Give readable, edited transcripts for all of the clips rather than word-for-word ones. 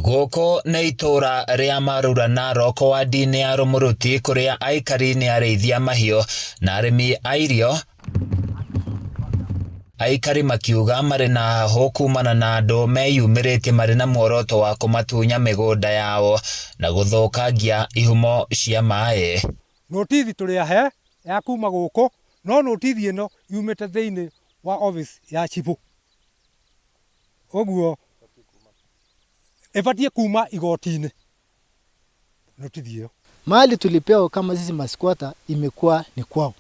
Gũkũ nĩ itũũra rĩa Marura Narok wadi-inĩ ya Rumuruti kũrĩa aikari nĩ arĩithia mahiũ na arĩmi a irio. Aikari makiuga marĩ na hahũ kumana na andũ meyumĩrĩtie marĩ na muoroto wa kũmatunya mĩgũnda yao na gũthũkangia ihumo cia maĩ. Notithi tũrĩ ahe ya kuma gũkũ no notithi ĩno yumĩte thĩinĩ wa office ya chibũ. Ũguo ĩbatiĩ kuma igoti-inĩ notithi ĩyo. Mali tulipewa kama sisi masquatter imekuwa ni kwao.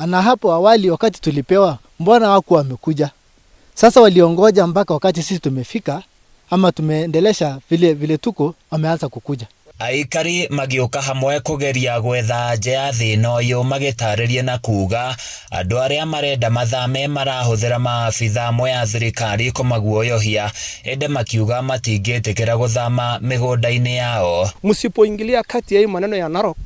Na hapo awali wakati tulipewa, mbona hawakuwa wamekuja? Sasa waliongoja mpaka wakati sisi tumefika ama tumeendelesha vile vile tuko, wameanza kukuja. Aikari magĩũka hamwe kũgeria gwetha anja ya thĩna ũyũ magĩtarĩria na kuga andũ arĩa marenda mathame marahũthĩra maabitha amwe a thirikari kũmaguoyohia ĩndĩ makiuga matingĩtĩkĩra gũthama mĩgũnda-inĩ yao. Msipoingilia kati ya hii maneno ya Narok,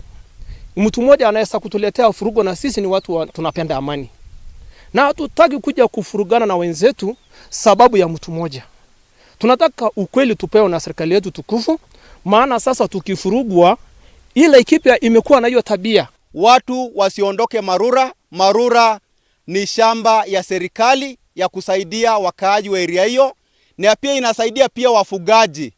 mtu mmoja anaweza kutuletea furugo, na sisi ni watu wa, tunapenda amani na hatutaki kuja kufurugana na wenzetu sababu ya mtu mmoja. Tunataka ukweli tupewe na serikali yetu tukufu, maana sasa tukifurugwa, ile Laikipia imekuwa na hiyo tabia. Watu wasiondoke Marura. Marura ni shamba ya serikali ya kusaidia wakaaji wa area hiyo, na pia inasaidia pia wafugaji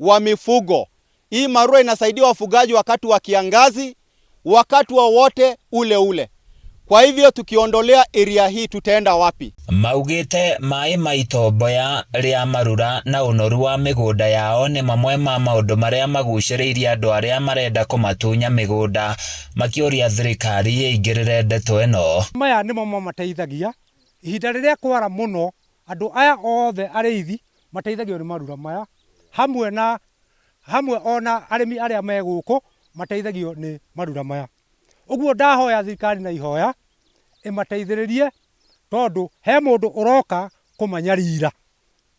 wa mifugo. Hii Marura inasaidia wafugaji wakati wa kiangazi, wakati wowote ule ule. Kwa hivyo tukiondolea area hii tutaenda wapi? Maugĩte maĩ ma itomboya rĩa Marura na ũnoru wa mĩgũnda yao nĩ mamwe ma maũndũ marĩa magucĩrĩirie andũ arĩa marenda kũmatunya mĩgũnda makĩũria thirikari ĩingĩrĩre ndeto ĩno. Maya nĩmo mamateithagia ihinda rĩrĩa kwara mũno andũ aya othe arĩithi mateithagio nĩ marura maya hamwe na hamwe ona arĩmi arĩa me gũkũ mateithagio nĩ marura maya. Ũguo ndahoya thirikari na ihoya ĩmateithĩrĩrie tondũ he mũndũ ũroka kũmanyarira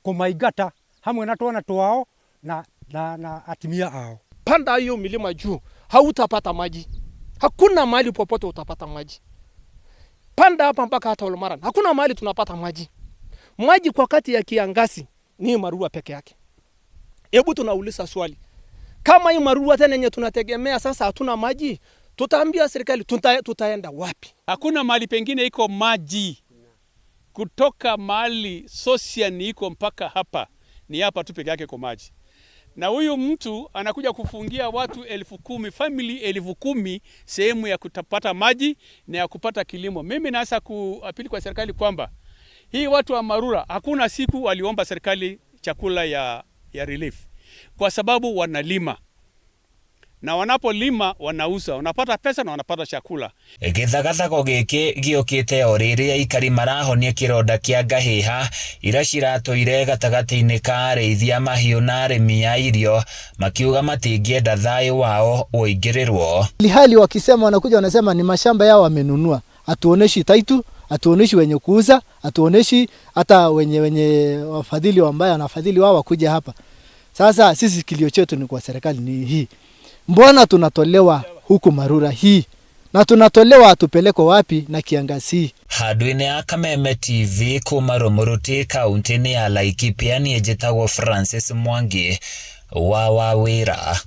kũmaingata hamwe na twana twao na, na, na atimia ao. Panda hiyo milima juu, hautapata maji. Hakuna mahali popote utapata maji. Panda hapa mpaka hata Olmaran, hakuna mahali tunapata maji. Maji kwa kati ya kiangazi ni Marura peke yake. Hebu tunauliza swali, kama hii Marura tena yenye tunategemea sasa hatuna maji, tutaambia serikali tutaenda wapi? Hakuna mahali pengine iko maji kutoka mahali Sosian iko mpaka hapa, ni hapa tu peke yake iko maji. Na huyu mtu anakuja kufungia watu 10,000, family 10,000 sehemu ya kutapata maji na ya kupata kilimo. Mimi naweza kuapili kwa serikali kwamba hii watu wa Marura hakuna siku waliomba serikali chakula ya relief, kwa sababu wanalima na wanapolima wanauza, wanapata pesa na wanapata chakula. Gĩthagathago gĩkĩ gĩũkĩte o rĩrĩ aikari marahonia kĩronda kĩa ngahĩha iria ciratũire gatagatĩ-inĩ ka arĩithia mahiũ na arĩmi a irio makiuga matingĩenda thayũ wao ũingĩrĩrwo. Hali wakisema wanakuja wanasema ni mashamba yao wamenunua, hatuoneshi title, hatuoneshi wenye kuuza, hatuoneshi hata wenye wafadhili ambao wanafadhili wao wakuja hapa. Sasa sisi kilio chetu ni kwa serikali ni hii, mbona tunatolewa huku Marura hii na tunatolewa tupelekwa wapi na kiangazi? Handũ-inĩ ya Kameme TV kuma Rumuruti kaunti-inĩ ya Laikipia niĩ njĩtagwo Francis Mwangi wa Wawĩra.